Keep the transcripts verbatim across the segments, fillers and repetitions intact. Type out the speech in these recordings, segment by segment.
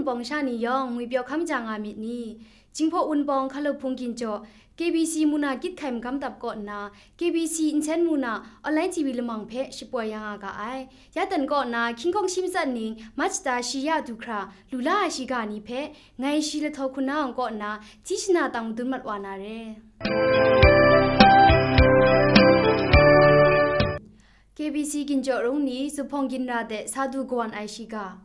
Bawng sha ni yawng ngwi pyaw hkam ja nga myit ni? Jinghpaw Wunpawng Hkalup Hpung Ginjaw, K B C muna gyit hkai magam dap kaw nna, K B C nsen muna online T V lamang hpe shapoi ya nga ga ai. Ya dan kaw nna, hkying hkawng shi matsat ning March shata shi ya du hkra, lu la ai shiga ni hpe, ngai shi lahtaw hkuna ang kaw nna, hti shana tang madun mat wa na re. K B C Ginjaw Rung ni zuphpawng ginra de sa du kawan ai shiga.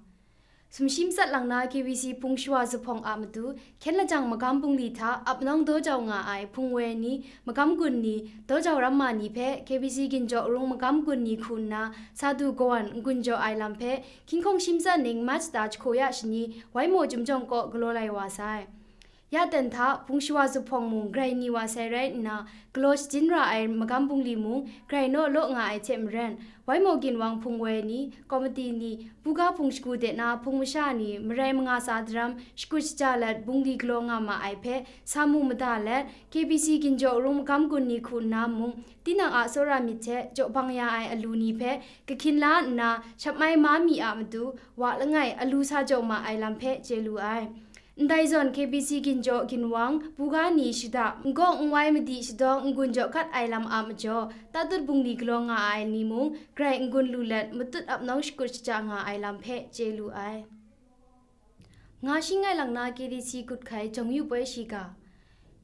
Sumshi matsat lang na K B C Hpung Shawa zuphpawng a matu, hkyen lajang magam bungli hta ap nawng daw jau nga ai hpung woi ni, magam gun ni, daw jau ramma ni hpe K B C Ginjaw Rung magam gun ni hku nna sa du kawan n-gun jaw ai lam hpe, hkying hkawng shi matsat ning March shata jahku ya shani, Waimo Chyum Jawng kaw galaw lai wa sai. Ya dan hta, Hpung Shawa zuphpawng mung grai ni wa sai rai nna, galaw shajin ra ai magam bungli mung grai naw law nga ai hte maren, Waimo Ginwang hpung woi ni, komiti ni, buga hpung shagu de na hpung masha ni, marai manga tsa daram, shakut shaja let bungli galaw nga ma ai hpe, sa mu mada let, K B C Ginjaw Rung magam gun ni hku nna mung, tinang a tsawra myit hte jaw bang ya ai alu ni hpe, kahkyin la nna, shap mai ma mi a matu, wa langai alu sa jaw ma ai lam hpe chye lu ai. Ndai zawn K B C Ginjaw Ginwang, buga ni shada, n-gawng n-wai madi shadawng n-gun jaw kat ai lam a majaw, tatut bungli galaw nga ai ni mung, grai n-gun lu let, matut ap nawng shakut shaja nga ai lam hpe chye lu ai. Nga shi ngai lang na K D C kut hkai jawng yu poi shiga.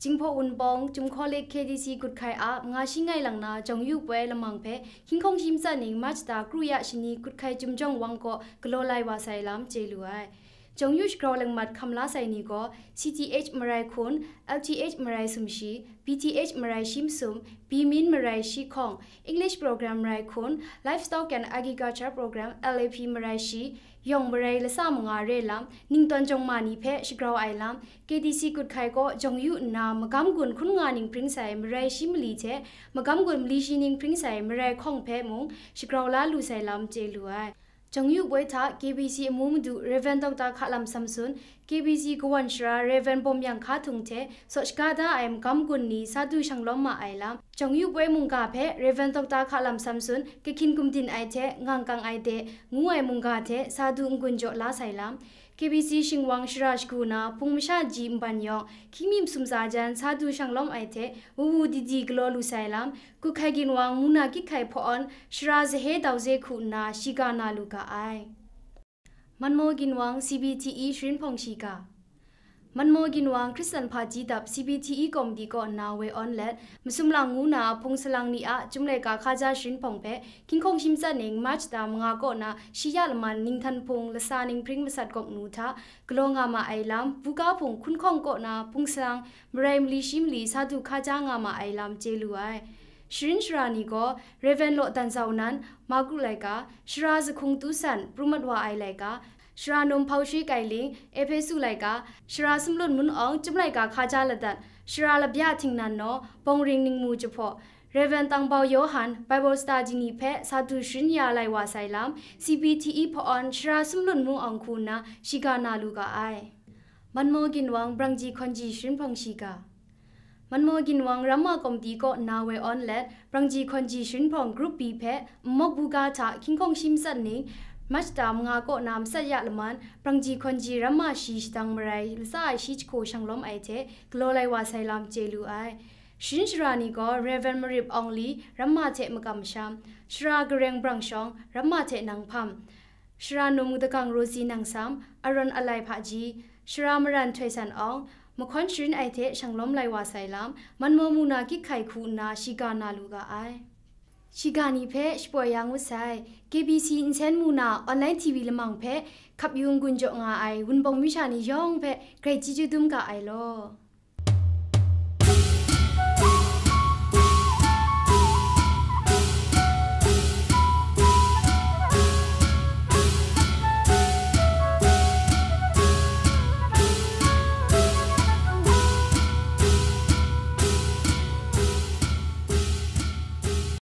Jinghpaw Wunpawng, Chyum Hkawlik K D C kut hkai a nga shi ngai lang na jawng yu poi lamang hpe, hkying hkawng shi matsat ning March shata kru ya shani kut hkai Chyum Jawng Wang kaw galaw lai wa sai lam chye lu ai. Jawng yu shagrau lengmat hkam la sai ni gaw, C T H marai hkun, L T H marai sumshi, B T H marai shi masum, B Min marai shi hkawng, English program marai hkun, Livestock and Agriculture program, L A P marai shi, yawng marai lasa manga re lam, ningtawn jawng ma ni hpe shagrau ai lam, K D C kut hkai kaw jawng yu nna, magam gun hkun nga ning hpring sai marai shi mali hte, magam gun mali shi ning hpring sai marai hkawng hpe mung shagrau la lu sai lam chye lu ai. Jawng yu poi hta K B C amu madu Rev. Doctor Hkalam Samson, K B C kawan shara Rev. Bawmyang Hkathung hte saw shaga da ai magam gun ni sa du shanglawm ma ai lam, jawng yu poi mungga hpe Rev. Doctor Hkalam Samson, kahkyin gumdin ai hte ngang kang ai de ngu ai mungga hte sa du n-gun jaw la sai lam, K B C Shingwang shara shagu na hpung masha ji nban yawng, hkying mi masum tsa jan sa du shanglawm ai hte, wu wu di di galaw lu sai lam, Kut hkai Ginwang muna gyit hkai hpawn, shara zahe dau ze hku nna shiga na lu ga ai. Manmaw Ginwang C B T E sharin hpawng shiga. Manmaw Ginwang Hkristan hpaji dap C B T E komiti kaw nna woi awn let, masum lang ngu na hpung salang ni a Chyum laika hkaja sharin hpawng hpe, hkying hkawng shi matsat ning March shata manga kaw na shi ya laman Ninghtan Hpung lasa ning hpring masat gawk nu hta, galaw nga ma ai lam, buga hpung hkun hkawng kaw na hpung salang, marai mali shi mali sa du hkaja nga ma ai lam chye lu ai. Sharin shara ni gaw, Rev. Law Dan Zau Nan, Maku laika, Shara Zahkung Tu San, Pru Mat Wa Ai laika, Shara Num Hpau Shwi Kai Ling, Ehpesu laika, Shara Sumlun Mun Awng, Chyum laika hkaja ladat, Shara Labya Htingnan Naw, Bawngring Ningmu Jahpaw, Rev. Tangbau Yawhan, Bible Study ni hpe sa du sharin ya lai wa sai lam, C B T E hpawn Shara Sumlun Mun Awng hku nna shiga na lu ga ai. Manmaw Ginwang Brangji Hkawnji sharin hpawng shiga. Manmaw Ginwang Ramma Komiti kaw nna woi awn let, Brangji Hkawnji sharin hpawng Group B hpe nmawk buga hta hkying hkawng shi matsat ning, March shata manga kaw na matsat ya laman, Brangji Hkawnji Ramma shi shadang marai latsa ai shi jahku shanglawm ai hte galaw lai wa sai lam chye lu ai. Sharin shara ni gaw Rev. Marip Awng Li, Ramma hte makam masham, Shara Gareng Brang Shawng, Ramma hte nang hpam, Shara Num Dagang Rosie Nangsam, Aron Alai Hpaji, Shara Maran Htoi San Awng, mahkawn sharin ai hte shanglawm lai wa sai lam, Manmaw muna gyit hkai hku nna shiga na lu ga ai. Shiga ni hpe shapoi ya ngut sai, K B C nsen muna online T V lamang hpe hkap yu n-gun jaw nga ai Wunpawng masha ni yawng hpe grai chyeju dum ga ai law.